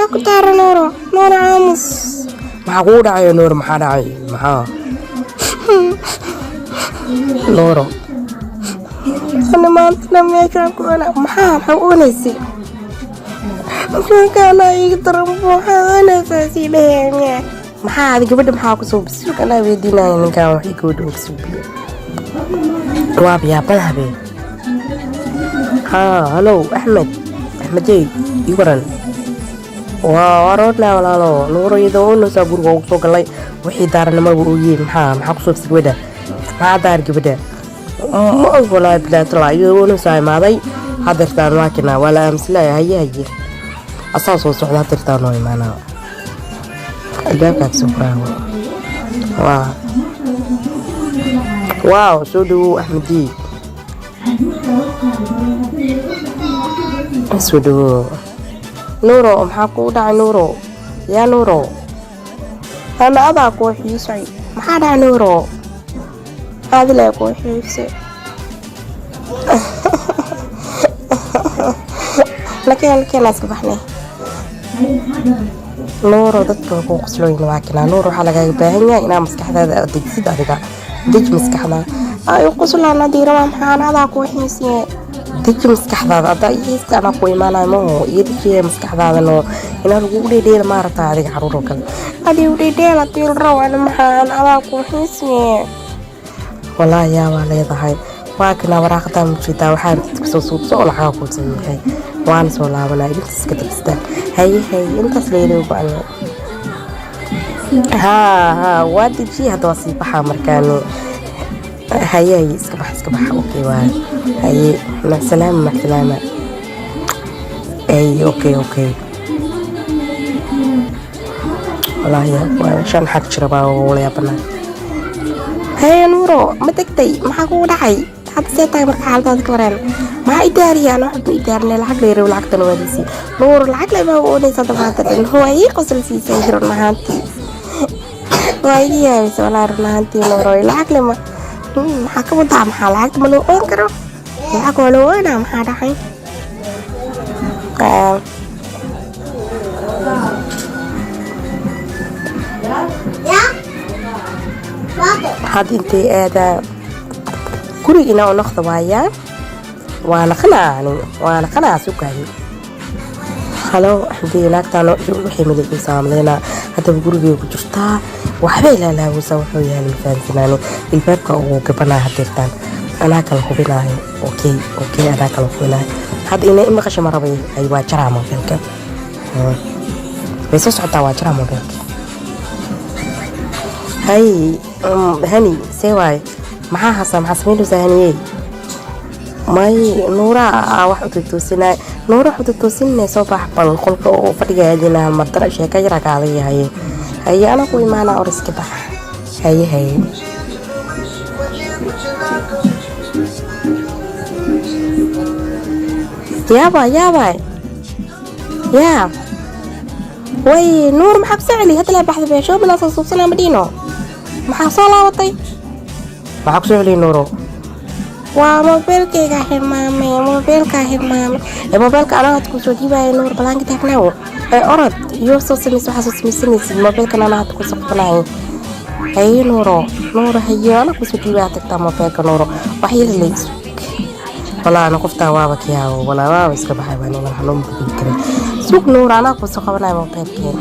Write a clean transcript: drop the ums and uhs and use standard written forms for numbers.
Maxaa ku taara Nuuro? Nuuro, aamus. Maxaa kugu dhacay, Nuur? Maxaa dhacay? Maxaa, Nuuro? Ana maantana meeshaan ku ona. Maxaa oonaysay? Ninkaana iga daran, waxaa oonaysaa sii dhaheen. Maxaa adi gabadha maxaa ku soo bisuug? Anaa weydiinaya ninkan waxay gabadha uga suubiye. Waaba yaabada habeen. Haa, halow Axmed, Axmedey, ii waran. Waa waroodnaa walaalo. Nuuro iyadoo oonaysaa guriga ugu soo galay, wixii daaranimaba ooyey. Maxaa ku soobsay gabadha? Maxaa daar gabadha? Ma og walaahi bilaatala. Iyadoo oonaysaa imaaday hadeertaan. Waa kinaa, waa la aaminslaya. Haye haye, asaa soo socda hadeertaan oo imaanaa, albaabkaa kasoo furaa. Waa waaw, soo dhawow Axmedii, soo dhawow. Nuuro, maxaa kugu dhacay, Nuuro? Yaa Nuuro? Ana adaa kuu xiisay. Maxaa dhacay, Nuuro? Adilaa kuu xiisay. Lakeen lakeen, iska baxnay. Nuuro, dadka waa kuu qoslooyin. Waa kinaa Nuur, waxaa lagaaga baahan yahay inaa maskaxdaada aad dejisid. Adiga deji maskaxda. Ay qoslaan haddii rabaa. Maxaan adaa kuu xiisay? Deji maskaxdaada. Haddaa ii xiista anaa ku imaanayo maho. Iyo dejiye maskaxdaada noo inaa lagugu dheedheela maarata adiga caruur oo kale. Adigu dhedheel haddii la rabo, ana maxaan adaa kuu xiisay? Walaahi yaa waa leedahay. Waa kanaa waraaqadaa mujeedaa, waxaa rabtid kasoo suubso oo lacaga kuu saxiixay. Waana soo laabanaa, idinta iska dejistaan. Haye haye, intaas leedow go-an. Haa haa, waa dejiye hadda, waa sii baxaa markaani. Haye haye, iska bax, iska bax. Okay, waay. Haye, macsalaama, macsalaama. Ay, okay okay. Walaahi waa shan xag jira baa wala yaabanaa. Haye Nuuro, ma degtay? Maxaa kugu dhacay hadda? See tahay marka xaaladaada ka wareen? Maxaa idaariya? Ana waxba idaarinay. Lacag leerow, lacagtana waadisi. Nuuro, lacag le baa oonaysa damaanta dhan. Waa ii qosol siisay run ahaantii. Waa iga yaabaysa walaa run ahaantii. Nuuro, lacag le ma maxaa ka wadaa? Maxaa lacagta ma loo oon karo? Lacag waa loo oonaa. Maxaa dhacay? Had intay aadaa guriga inaa u noqda waayaa. Waa naqanaa ani, waa naqanaa sugaayo. Halo Axmedey, naagtaan waxay maleegaysaa maleynaa. Haddaba gurigay ku jirtaa, waxbay laalaawaysaa. Wuxuu yahay mafahansanaani. Ilbaabka ugu gabanaa hadeertaan, anaa kala hubinaayo. Okay okay, anaa kala hubinaayo. Hadda inay imaqasho ma rabay. Ay, waa jaraa mobilka. Way soo socotaa, waa jaraa mobilka. Hay hani, see waaye? Maxaa hasaa? Maxaa samaynaysaa, haniyey? May, Nuuraa aa wax u tutoosinay. Nuura wax u tutoosinay. Soo bax bal, qolka oo fadhiga aadinaa mardara, sheeka yaraa kaada yahaye. Haye, anaa ku imaanaa, or iska bax. Haye haye. Yaaba yaaba yaa way. Nuur, maxaa ku soo celi hadda? Laa baxda beesho bilaa soo suubsanaa ma dhiino. Maxaa soo laabatay? Maxaa ku soo celiyay, Nuuro? Waa mobilkayga hilmaamay, mobilkaa hilmaamay. Ee mobilka anaa hadda kusoo dhiibaya. Nuur, balaanka taagnaawo. Ee orod iyo soo samaysa waxaa soo samaysanaysid. Mobilkan anaa hadda kusoo qabanaya. Haye Nuuro, Nuuro, haye, anaa kusoo dhiibaya. Tagtaa mobilka, Nuuro, wax yar leys. Walaa ana qoftaa waaba ka yaabo. Walaa waaba iska baxay baan iman xanuun bugin karin. Suug Nuur, anaa kusoo qabanaya mobilkeen.